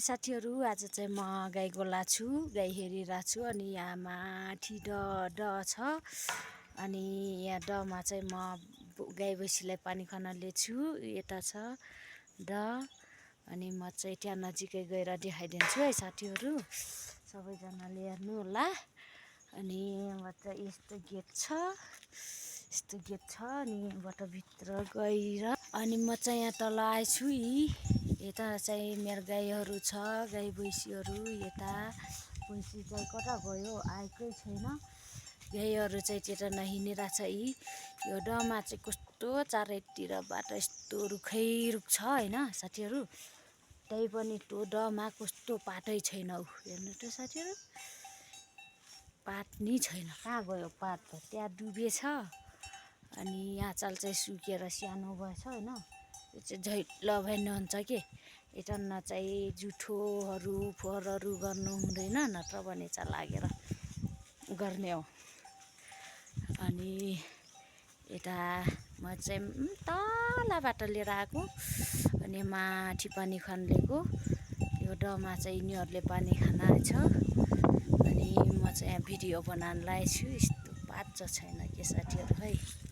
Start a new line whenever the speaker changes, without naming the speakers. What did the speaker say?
साथीहरू आज चाहिँ म गाई गोला छु, गाई हेरिरहेको छु। अनि यहाँ माथि ड छ। अनि यहाँ डमा चाहिँ म गाई भैँसीलाई पानी खान ल्याछु। यता छ ड। अनि म चाहिँ त्यहाँ नजिकै गएर देखाइदिन्छु है साथीहरू, सबैजनाले हेर्नु होला। अनि यहाँबाट यस्तो गेट छ, यस्तो गेट छ। अनि यहाँबाट भित्र गएर अनि म चाहिँ यहाँ तल आएछु। यता चाहिँ मेरो गाईहरू छ, गाई भैँसीहरू। यता भैँसी चाहिँ कता गयो आएकै छैन। गाईहरू चाहिँ त्यता नहिँडिरहेछ। यो डमा चाहिँ कस्तो चारैतिरबाट यस्तो रुखै रुख छ होइन साथीहरू। त्यही पनि त्यो डमा कस्तो पातै छैन। हेर्नु त साथीहरू, पात नि छैन। कहाँ गयो पात त? त्यहाँ डुबेछ। अनि यहाँ चाल चाहिँ सुकेर सानो भएछ होइन। यो चाहिँ झैल भन्नुहुन्छ कि यता न चाहिँ जुठोहरू फोहोरहरू गर्नु हुँदैन, नत्र भने चाहिँ लागेर गर्ने हो। अनि यता म चाहिँ तलबाट लिएर आएको। अनि माथि पानी खान लिएको। यो डमा चाहिँ यिनीहरूले पानी खान आएछ। अनि म चाहिँ यहाँ भिडियो बनाउन लागेको छु। यस्तो पात चाहिँ छैन के साथीहरू है।